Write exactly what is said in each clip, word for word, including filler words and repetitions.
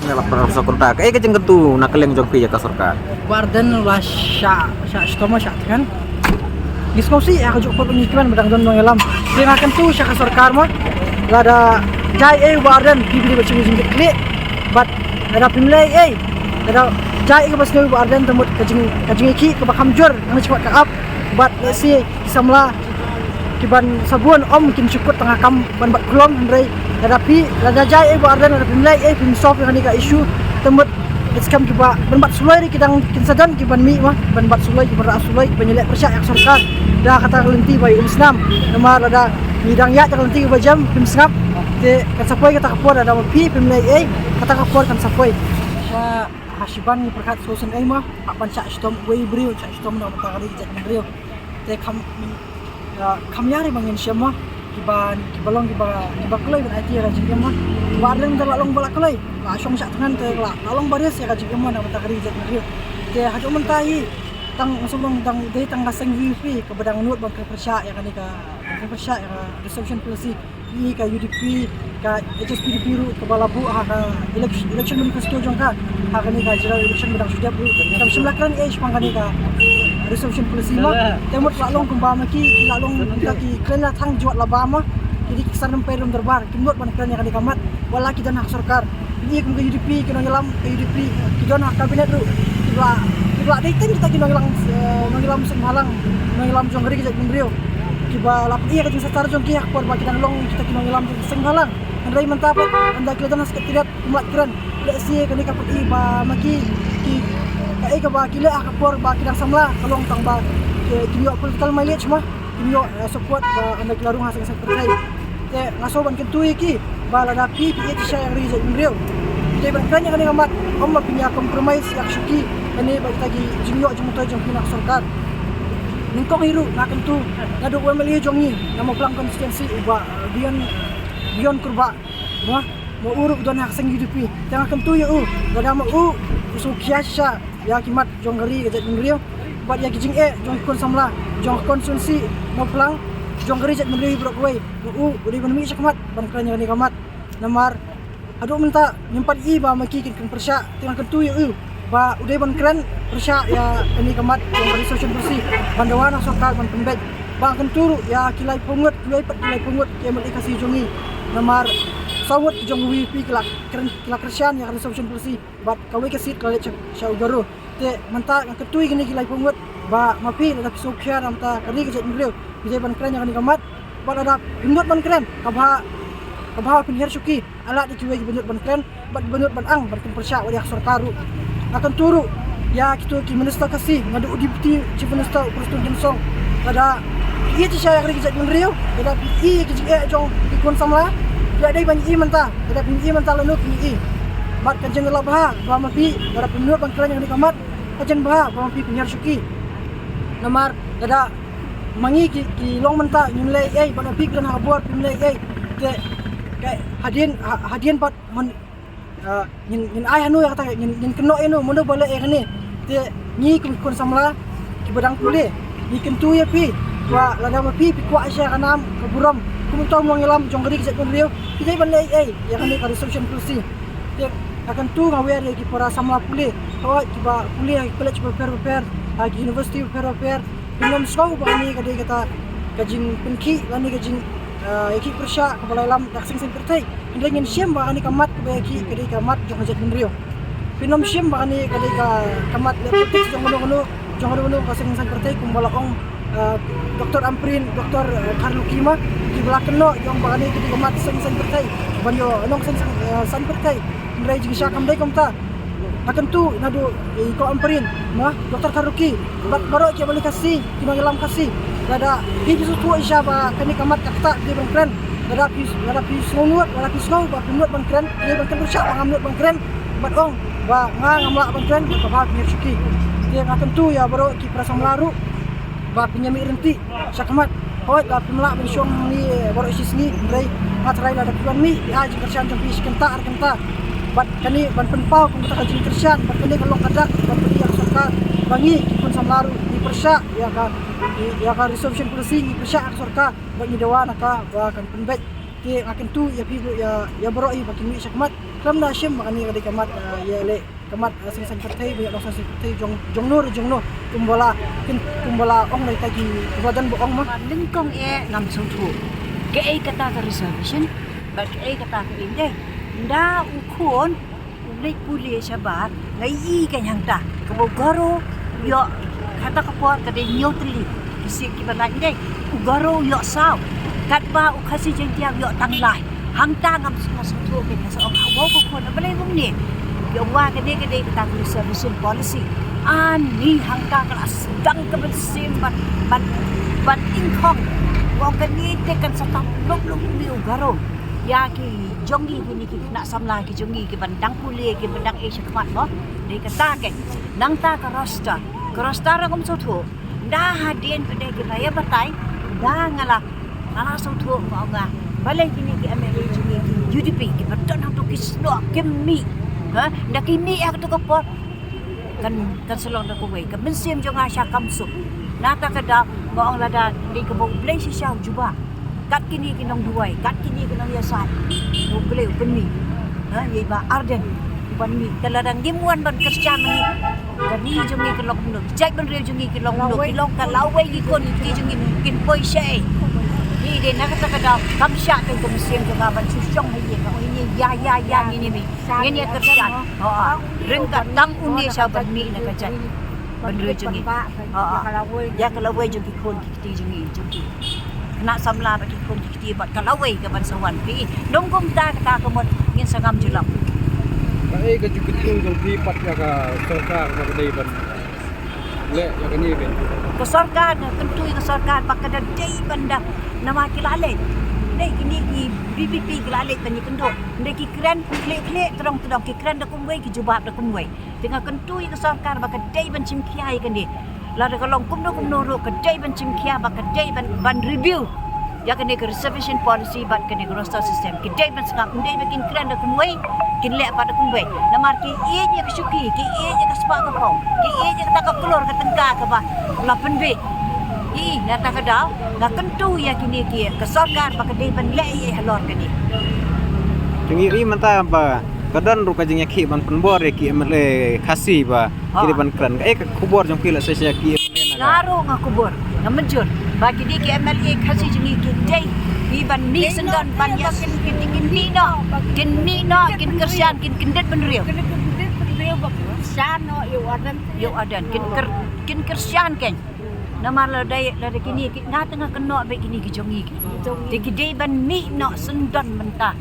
Ka la pynrap sa kumta, kaei ka jingkyntu na ka liang jong phi ïa ka sorkar? Bah Ardent la shah, shah shitom, shah thngan. Ngi sngewsih ïa ka jingkut ngi kmen ba dang don nongïalam. Te nga kyntu sha ka sorkar mo, lada jia ei Bah Ardent, phi dei ban shu jingkitkhlieh. Bad lada phim leh ei, lada jia ei kaba sniew Bah Ardent, te mut ka jing, ka jingïakhih kaba kham jur nang shu ka ap. Bad lehse ki samla kiban sa bun ym kin shu kut tang ha kam ban bat khlong, hynrei lada phi, lada jia ei Bah Ardent, lada phim leh ei, phim solve ïa kane ka issue, te mut, it's come kiba ban bat suloi ruh ki dang kin sa don kiban mih mo, ban bat suloi, kiban rah suloi, kiban ïaleh pyrshah ïa ka sorkar da kata ka lynti ba ym snam. Namar lada ngi dang ïaid da ka lynti kaba jem, phim sngap, te kan sa poi kata ka por, lada ma phi phim leh ei, kata ka por kan sa poi. Ba ha shiban ngi pyrkhat sngewsih ei mo, hap ban shah shitom uwei u briew, shah shitom na ka bynta ka ri ka jaitbynriew. Te kham, ah, kham ïa ri ba ngin shem mo, kiba, kiba long kiba, kiba kloi ban aiti ïa ka jingim mo. Bah Ardent te la long ba la kloi, la shong shah thngan te la, la long baris ïa ka jingim mo na ka bynta ka ri ka jaitbynriew. Te haduh mynta hi tang, nga sngewdong tang, dei tang ka seng VPP kaba dang nud ban kren pyrshah ïa kane ka, ban kren pyrshah ïa ka reservation policy. Ïa ka UDP, ka HSPDP ruh kaba la buh ha ka election, election manifesto jong ka ha kane ka general election ba dang shu dep ruh, kam shym la kren ei shaphang kane ka reservation policy mo. Te mut la long kumba ma ki, ki la long kumta ki kren la thang jwat la ba mo. Ki dei ki sar nang pei rum dorbar, kim nud ban kren ïa kane ka mat. Wat la ki don ha ka sorkar, phi i kum ka UDP, ki nongïalam ka UDP ki don ha cabinet ruh, ki ba, ki ba dei teng kita ki nongïalam, eh, nongïalam seng bhalang, nongïalam jong ka ri ka jaitbynriew, kiba la pynïaid ka jingshah tar jong ki ha ka por ba ki dang long kita ki nongïalam jong seng bhalang. Hynrei mynta pat ynda ki la don ha secretariat kim lah kren. Lehse kane ka pyni ba ma ki, ki, kaei kaba ki leh ha ka por ba ki dang samla ka long tang ba ki, ki ïoh political mileage mo. Kin ïoh, eh, support ba ynda ki la rung ha seng seng pyrthei. Te nga sngew ban kyntu ïa ki ba lada phi, phi ïeit shisha ïa ka ri ka jaitbynriew, phi dei ban kren ïa kane ka mat, ym ba phin ïa compromise ïa ka shuki lane ba kita ki jingïoh jingmyntoi jong phi na ka sorkar. Nyngkong hi ruh nga kyntu naduh u MLA jong ngi na Mawphlang constituency u Bah, eh, Bion, Bion Kurbah. Mo, ma u ruh u don ha ka seng UDP. Te nga kyntu ïa u, lada ma u u sngewkhia shisha ïa ki mat jong ka ri ka jaitbynriew bad ïa ki jingeh jong ki khun samla jong ka constituency Mawphlang, jong ka ri jaitbynriew hi baroh kawei, ma u u dei ban mih shakhmat ban kren ïa kane ka mat. Namar haduh mynta ngim pat i ba ma ki kin kren pyrshah. Te nga kyntu ïa u ba u dei ban kren pyrshah ïa kane ka mat jong ka reservation policy ban dawa na sorkar ban pynbeit. Ba nga kyntu ruh ïa ki laiphew ngut, kiwei pat ki laiphew ngut ki MLA Khasi jong ngi. Namar saw ngut ki jong ka VPP ki la kren, ki la kyrshan ïa ka reservation policy. Bad kawei ka seat ka la leit sha, sha u Garo. Te mynta nga kyntu ïa kine ki laiphew ngut ba ma phi lada phi sngewkhia na ka bynta ka ri ka jaitbynriew, phi dei ban kren ïa kane ka mat. Bad lada phim nud ban kren, ka bha, ka bha phin hiar shuki. Ala da kiwei kiba nud ban kren bad kiba nud ban ang ban kren pyrshah wat ïa ka sorkar ruh. Nga kyntu ruh ïa kito ki minister Khasi, naduh u Deputy Chief Minister u Prestone Tynsong, lada phi ïeit shisha ïa ka ri ka jaitbynriew, lada phi i ïa ki jingeh jong ki khun samla, phi la dei ban i mynta. Lada phim i mynta, lano phin i? Bad ka jingïaleh bha ba ma phi, lada phim nud ban kren ïa kane ka mat, ka jingïaleh bha ba ma phi phin hiar shuki. Namar lada ma ngi ki, ki long mynta ngim leh ei, bad ma phi ki don ha ka bor phim leh ei. Te ka hadien, ha, hadien pat mon, ah, ngin, ngin ai hano ïa kata, ngin, ngin kynnoh ïano, mano ba leh ïa kane. Te ngi kum ki khun samla kiba dang pule, ngi kyntu ïa phi ba lada ma phi phi kwah shisha ka nam ka burom kum uta u nongïalam jong ka ri ka jaitbynriew, phi dei ban leh ei ïa kane ka reservation policy. Te nga kyntu, nga wer ïa ki para samla pule, hooid, kiba pule ha ki college bapher bapher, ha ki university bapher bapher. Phin ym sngew ba kane ka dei kata ka jingpynkhih lane ka jing, ah, ïakhih pyrshah kaba la ïalam da ka seng saiñ pyrthei. Hynrei ngin shem ba kane ka mat kaba ïakhih ka dei ka mat jong ka jaitbynriew. Phin ym shem ba kane ka dei ka, ka mat leh politics jong kano kano, jong kano kano ka seng saiñ pyrthei, kumba la ong, ah, Doctor Ampareen, Doctor, ah, Kharlukhi ma, kiba la kynnoh jong ba kane ka dei ka mat seng saiñ pyrthei, ban ïoh nong seng saiñ, ah, saiñ pyrthei. Hynrei jingshisha kam dei kumta. Nga kyntu naduh i Kong Ampareen, ma, Doctor Kharlukhi, bad baroh ki MLA Khasi, ki nongïalam Khasi. Lada phi, phi sngewthuh shisha ba kane ka mat ka ktah, phi dei ban kren. Lada phi, lada phi sngew nud, lada phi sngew ba phim nud ban kren, phi dei ban kren pyrshah, ba ngam nud ban kren. Bad ong ba nga ngam lah ban kren, ka bha phin hiar shuki. Te nga kyntu ïa baroh ki para samla ruh ba phin ïa mih ryntih shakhmat. Hooid, lada phim lah ban shong hangne baroh shi sngi, hynrei nga tharai lada phi wan mih, phi ai jingkyrshan jong phi shi kynta ar kynta. Bad kane ban pynpaw kum kata ka jingkyrshan, bad kane ka long ka dak ban pyni ïa ka sorkar ba ngi ki khun samla ruh ngi pyrshah ïa ka, ïa ka reservation policy, ngi pyrshah ïa ka sorkar, bad ngi dawa na ka ba kan pynbeit. Te nga kyntu ïa phi, ïa, ïa baroh ïa ba kin mih shakhmat. Khlem da shim ba kane ka dei ka mat, eh, ïaleh, ka mat, eh, seng saiñ pyrthei, ba ïa dong seng saiñ pyrthei jong, jong no re jong no. Kumba la, kin, kumba la ong da kita kiba don ba ong ma. Ba nyngkong eh ngam sngewthuh kaei kata ka reservation, bad kaei kata ka ïing dei. Nda u khun u leit pule shabar, nga ïohi ka hangta kaba u Garo u ïoh, kata ka por ka dei hynñiew tylli ki seat kiba lait, dei u Garo u ïoh saw, katba u Khasi Jaiñtia u ïoh tang lai. Hangta ngam sngewthuh, nga sa ong, "Aw, ka khun, balei kumne?" Ki ong, "Wa, kane ka dei kata ka reservation policy." Ani hangta ka la sdang ka mynsiem ban, ban, ban ingkhong. Wa, kane te kan sa tang lum lum kumne u Garo ïa ki jong ngi, kine ki khynnah samla ki jong ngi kiban dang pule, kiban dang ïeit shakhmat mo. Dei kata keiñ. Nangta ka roster, ka roster ngam sngewthuh. Nda hadien pat de ki la ïa batai, nda nga la, nga la sngewthuh, nga ong, balei kine ki M L A jong ngi ki U D P kiba don hangto ki snoh kim mih. Ha? Nda ki mih ha kato ka por. Kan, kan sa long da kawei ka mynsiem jong nga sha kam suk. Na kata ka daw nga ong, lada dei kaba U Blei shisha u jubab, kat kine ki nongduwai, kat kine ki nongïasaid, U Blei u pynmih. Ha, ïa i Bah Ardent u ban mih. Te lada ngim wan ban kyrshan ma ngi, ka ri jong ngi ka long kumno, ka jaitbynriew jong ngi ka long kumno, ka lawei ki khun ki kti jong ngi kin poi shaei. Ngi dei na kata ka daw kam shah ka mynsiem jong nga ban shu shong ha ïing, nga ong ïa, ïa, ïa, ngin ïa mih, ngin ïa kyrshan. Ha, ha. Ryngkat tang une sha ban mih na ka jaitbynriew jong ngi. Ha, ha. Ïa ka lawei jong ki khun ki kti jong ngi, jong ki khynnah samla bad ki khun ki kti bad ka lawei kaban sa wan. Phi i, dum kumta kata ka mut ngin sa ngam julap. Kaei ka jingkyntu jong phi pat ïa ka sorkar ba ka dei ban leh ïa kane? Ka sorkar, nga kyntu ïa ka sorkar ba ka da dei ban da, namar ki la leit. Dei kine ki V P P ki la leit ban ïakynduh. Dei ki kren khlieh khlieh, tdong tdong, ki kren da kumwei, ki jubab da kumwei. Te nga kyntu ïa ka sorkar ba ka dei ban shim khia ïa kane. Lada ka long kumno kumno ruh ka dei ban shim khia, ba ka dei ban, ban review ïa kane ka reservation policy bad kane ka roster system. Ki dei ban sngap, ym dei ba kin kren da kumwei, kin leh pat da kumwei. Namar ki ïeit ïa ka shuki, ki ïeit ïa ka spah ka phew, ki ïeit ïa kata ka klur ka tyngka kaba la pynbeit. I, na kata ka daw nga kyntu ïa kine ki, ka sorkar ba ka dei ban leh ïa halor kane. Jong i mynta ba ka don ruh ka jingïakhih ban pynbor ïa ki M L A Khasi ba ki dei ban kren. Kaei ka khubor jong phi lehse sha ki M L A na ka? Nga ruh nga khubor, nga mynjur ba kine ki M L A Khasi jong ngi ki dei ki ban mih syndon ban ïa, kin, kin, kin mih noh, kin mih noh, kin kyrshan, kin kyndit bynriew. Ïa u Ardent, kin kyr-, kin kyrshan keiñ. Namar lada, lada kine ki, nga tang nga kynnoh bad kine ki jong ngi. Te ki dei ban mih noh syndon mynta.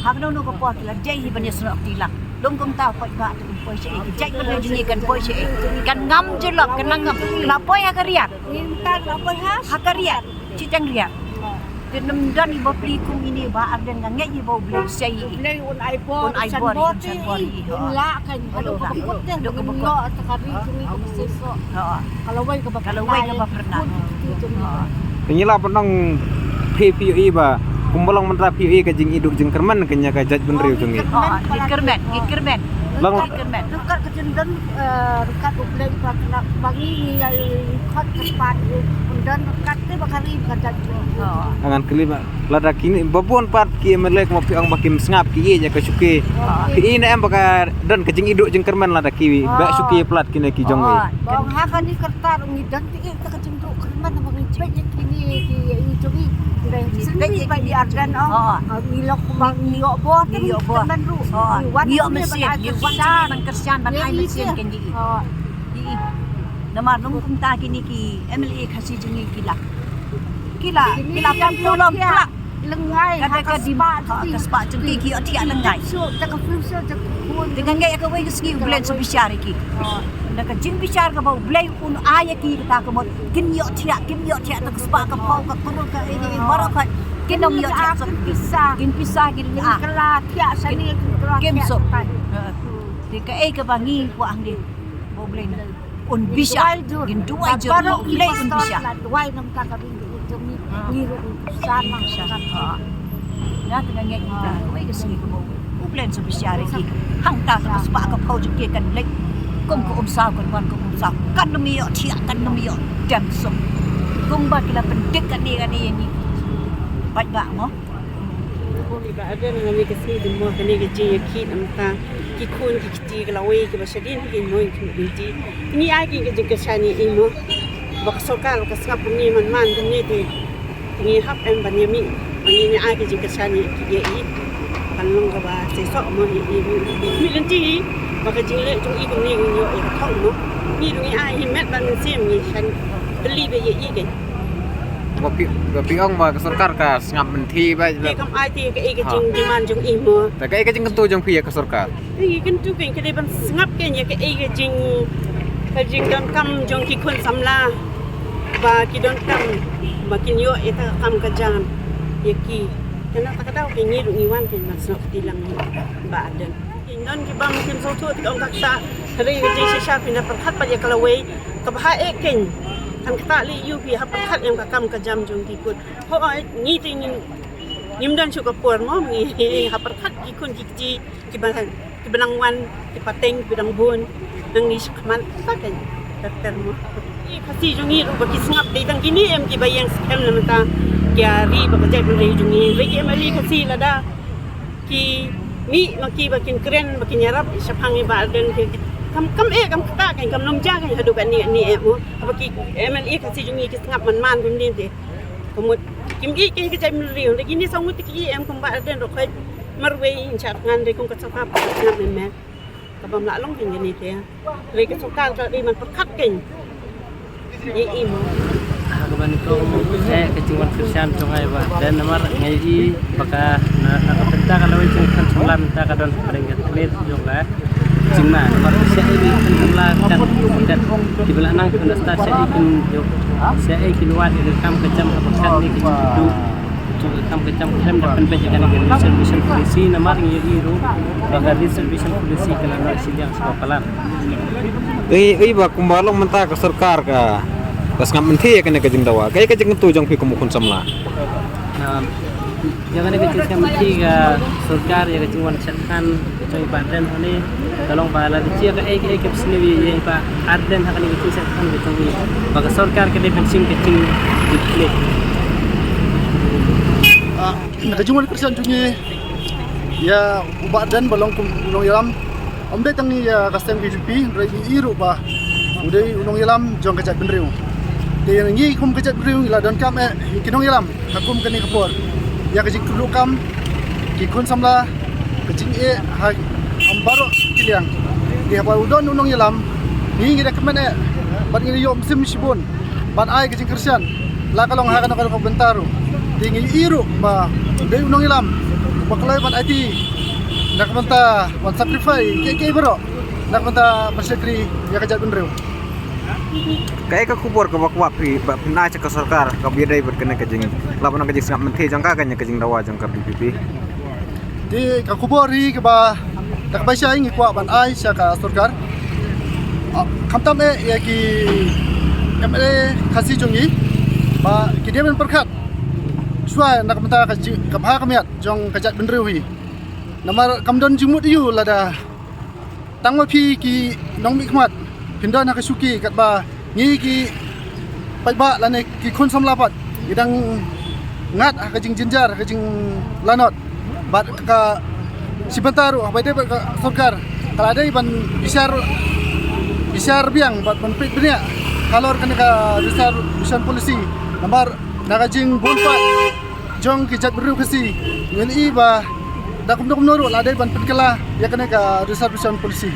Ha kano kano ka por ki la dei hi ban ïasnoh kti lang. Dum kumta paidbah te kan poi shaei, ki jaitbynriew jong ngi kan poi shaei. Kan ngam julap, kan nang ngam. Ki la poi ha ka riat. Ha ka riat. Shiteng riat. Te ym don i bapli kum ine Bah Ardent, nga ngeit i ba U Blei u sei ïa i. U Blei un ai bor, un ai bor, un san bor ïa i. Un lah kan. Duk ka bakut. Duk ka bakut. Ka lawei kaba, ka lawei kaba pyrnai. Te ngi lah ban ong phi, phi ïohi ba kumba long mynta phi ïohi ka jingïeit jingkyrmen kane ka jaitbynriew jong ngi. Ki kyrmen, ki kyrmen. Long ki kyrmen. Ryngkat ka jingdon, eh, ryngkat U Blei ba kane ba ngi ngi ïa khot ka spah u don ryngkat te ba ka ri ba ka jaitbynriew. Ngan kylli ba lada kine ba bun pat ki M L A kumba phi ong ba kim sngap ki ïeit ïa ka shuki. Phi ïohi ne em ba ka don ka jingïeit jingkyrmen lada ki beh shuki palat kine ki jong ngi. Ba ong ha kane ka rta ruh ngi don te ïeit ka jingduh kyrmen ba ngi peit ïa kine ki ïeit jong ngi. Ngi peit ïa kine ki Ardent, oh. Ngi long kumba ngi ïoh bor, ngi ïoh bor. Ngi ïoh mynsiem, ngi wan ban kyrshan, ban ai mynsiem kane ïa i. Ïa i. Namar nong kumta kine ki M L A Khasi jong ngi ki la, ki la, ki la pynlong plak. Lyngngai ha ka spah jong ki, ki ïoh thiah lyngngai. Te nga ngeit ïa kawei ka sngi U Blei un sa bishar ïa ki. Da ka jingbishar kaba U Blei un ai ïa ki kata ka mut kin ïoh thiah, kin ïoh thiah da ka spah ka phew, ka klur, ka ïing, baroh ka. Kin ym ïoh thiah shuh. Kin pisa, kin kylla thiah shane, kin kylla thiah shatai. Te kaei kaba ngi kwah hangne ba U Blei un bishar, kin duwai jur, ba U Blei un bishar. Duwai namar ka ri jong ngi, ngi ruh bishar. Nga te nga ngeit ïa kawei ka sngi kaba U Blei un sa bishar ïa ki. Hangta ka spah ka phew jong ki kan leit kum ka umsaw, kan wan kum ka umsaw. Kan ym ïoh thiah, kan ym ïoh dem suk. Kumba ki la pyndik kane kane ïa ngi. Paidbah mo. Ba ade na kane ka sngi dei mo kane ka jingïakhih namar ki khun ki kti ka lawei kiba shadien ki mo ki kti. Ngi ai ki ka jingkyrshan ïa i mo. Ba ka sorkar ka sngap kumne man man kumne te. Ngi hap em ban ïa mih ba ngi ai ka jingkyrshan ïa i. Ban long kaba seisoh mo ïa i. Mih lynti ba ka jingleh jong i kumne ngi ïoh ïa ka thong mo. Ngi dang ngi ai hi met ban mynsiem ngi shan beli ba ïa i ke. Ba phi, ba phi ong ba ka sorkar ka sngap mynthi ba. Te kam ai te kaei ka jingdemand jong i mo. Te kaei ka jingkyntu jong phi ïa ka sorkar? Te ngi kyntu kein ka dei ban sngap kein ïa kaei ka jing, ka jingdonkam jong ki khun samla ba ki donkam ba kin ïoh ïa ka kam ka jam ïa ki. Kane ta ka daw kein ngi ruh ngi wan kein ban sngap kti lang ïa Bah Ardent. Ki non ki bang kim sngewthuh ki ong kata. Hynrei ka jingshisha phi na pyrkhat pat ïa ka lawei. Kaba ha eh kein. Kan kata lei ïa u phi ha pyrkhat ïa ka kam ka jam jong ki khun. Hooid, ngi te ngim, ngim don shuh ka por mo, ngi ha pyrkhat ki khun ki kti, kiba, kiba nang wan, ki pateng, kiba nang bun, nang ngi shakhmat, ta kein, ter ter mo. Ki Khasi jong ngi ruh ba ki sngap dei tang kine em kiba ïeng skhem na mynta ki ri ba ka jaitbynriew jong ngi. Ba ki M L A Khasi lada ki mih ma ki ba kin kren, ba kin ïarap shaphang ïa Bah Ardent ki, kam, kam eh, kam kata kein, kam nang jia kein haduh katne katne eh mo. Ba ki M L A Khasi jong ngi ki sngap man man kumne te. Ka mut kim ïeit kein ka jaitbynriew, da kine saw ngut ki ïeit em kum Bah Ardent ruh khoit marwei in shah ngan dei kum ka sorkar ba ka sngap mynmen. Ka bym lah long kein kane te. Dei ka sorkar ka dei ban pyrkhat kein. Ïa i mo. Ha kaba nyngkong eh ka jingwan kyrshan jong nga ïa Bah Ardent namar nga ïohi ba ka na, na ka bynta ka lawei jong ka khun samla mynta ka don pdeng ka tnit jong ka. Jingma, namar sha ei ki khun samla kan, kan, kiba la nang khun da stad sha ei kin ïoh, sha ei kin wad ïa ka kam ka jam kaba kan ne ka jingduh jong ka kam ka jam khlem da pynbeit ïa kane ka reservation policy namar ngi ïohi ruh ba ka reservation policy ka la noh shiliang sha ka palat. Ei, ei ba kumba long mynta ka sorkar ka, ka sngap mynthi ïa kane ka jingdawa. Kaei ka jingkyntu jong phi kum u khun samla? Na, ïa kane ka jingsngap mynthi ka sorkar ïa ka jingwan shad than jong i Bah Ardent hangne. Ka long ba lada jia kaei kaei kaba sniew ïa i Bah Ardent ha kane ka jingshad than ka jong i, ba ka sorkar ka dei ban shim ka jingkitkhlieh. Ah, na ka jingwan kyrshan jong ngi ïa u Bah Ardent ba long kum u nongïalam. Ym dei tang ïa ka seng V P P, hynrei ngi i ruh ba u dei u nongïalam jong ka jaitbynriew. Te ngi kum ka jaitbynriew ngi la donkam eh ïa ki nongïalam ha kum kane ka por. Ïa ka jingkyrduh kam ki khun samla, ka jingeh ha, ha baroh ki liang. Te haba u don u nongïalam ngi ngi da kmen eh bad ngi ïoh mynsiem shibun ban ai ka jingkyrshan la ka long ha kano kano ka bynta ruh. Te ngi i ruh ba u dei u nongïalam ba kloi ban aiti na ka bynta ban sacrifice kiei kiei baroh na ka bynta ban shakri ïa ka jaitbynriew. Kaei ka khubor kaba kwah phi ba phin ai sha ka sorkar kaba ïadei bad kane ka jing, la ban ka jingsngap mynthi jong ka, kane ka jingdawa jong ka V P P? Te ka khubor hi kaba da kaba shai ngi kwah ban ai sha ka sorkar. Ah, khamtam eh ïa ki M L A Khasi jong ngi ba ki dei ban pyrkhat shuwa na ka bynta ka jing, ka bha ka miat jong ka jaitbynriew hi. Namar kam don jingmut ïa u lada tang ma phi ki nongmihkhmat phin don ha ka shuki katba ngi ki paidbah lane ki khun samla pat ngi dang ngat ha ka jingjynjar, ha ka jinglanot. Bad ka shi bynta ruh haba ïadei bad ka sorkar ka la dei ban bishar, bishar biang bad ban peit bniah halor kane ka reservation policy. Namar na ka jingbun pat jong ki jaitbynriew Khasi ngi ïohi ba da kumno kumno ruh la dei ban pynkylla ïa kane ka reservation policy.